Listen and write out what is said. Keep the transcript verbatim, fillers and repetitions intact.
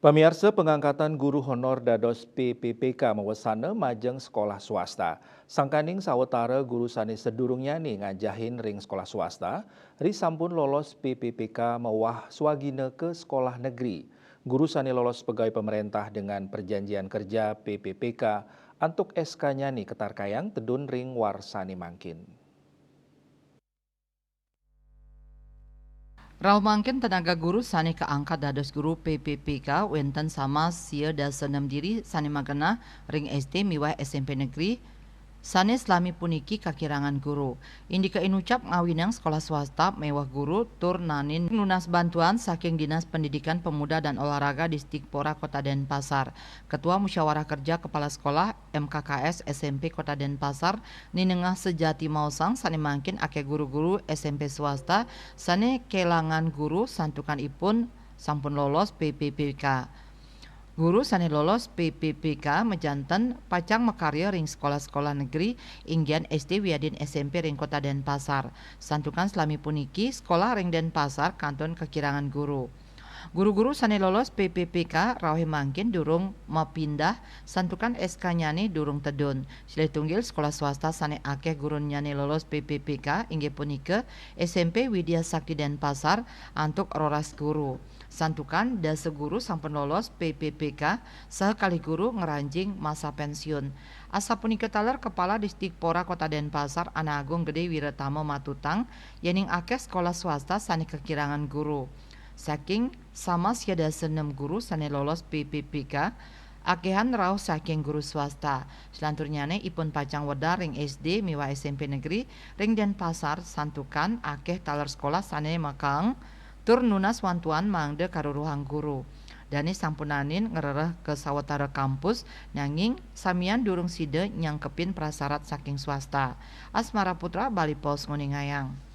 Pamiarsa, pangangkatan guru honor dados P P P K mawesana majeng sekolah swasta. Sangkaning sawetara guru sane sedurungnyané ngajahin ring sekolah swasta, ri sampun lolos P P P K mawah swagina ke sekolah negeri. Guru sane lolos pegawai pemerintah dengan perjanjian kerja P P P K antuk S K-nyane katarkayang tedun ring warsane mangkin. Rauh mangkin tenaga guru sane kaangkat dados guru P P P K wenten sama sia dasa nem diri sane magenah ring S D miwah S M P negeri sane selami puniki kakirangan guru. Indika inucap ngawinang sekolah swasta mewah guru tur nanin nunas bantuan saking Dinas Pendidikan Pemuda dan Olahraga Disdikpora Kota Denpasar. Ketua Musyawarah Kerja Kepala Sekolah M K K S S M P Kota Denpasar, Ninengah Sejati maosang sane mangkin akeh guru-guru S M P swasta sane kelangan guru santukan ipun sampun lolos P P P K. Guru sane lolos P P P K majanten pacang makarya ring sekolah-sekolah negeri inggian S D wiadin S M P ring Kota Denpasar. Santukan selami puniki sekolah ring Denpasar kantun kakirangan guru. Guru-guru sane lolos P P P K rauh mangkin durung mapindah santukan S K-nyane durung tedun. Silih tunggil sekolah swasta sane akeh gurunnyane lolos P P P K inggih punika S M P Widya Sakti Denpasar antuk roras guru. Santukan dasa guru sampun lolos P P P K saha kalih guru ngranjing masa pensiun. Asapunika taler Kepala Disdikpora Kota Denpasar Ana Agung Gede Wiratama matutang yening akeh sekolah swasta sane kakirangan guru. Saking sama sia dasa nem guru sane lolos P P P K, akehan rauh saking guru swasta. Selanturnyane ipun pacang wedar ring S D miwah S M P negeri ring Denpasar santukan akeh taler sekolah sane makaeng tur nunas wantuan mangda karuruhang guru. Dane sampunanin ngrereh ka sawatara kampus, nanging samian durung sida nyangkepin prasarat saking swasta. Asmara Putra, Bali Post, nguningayang.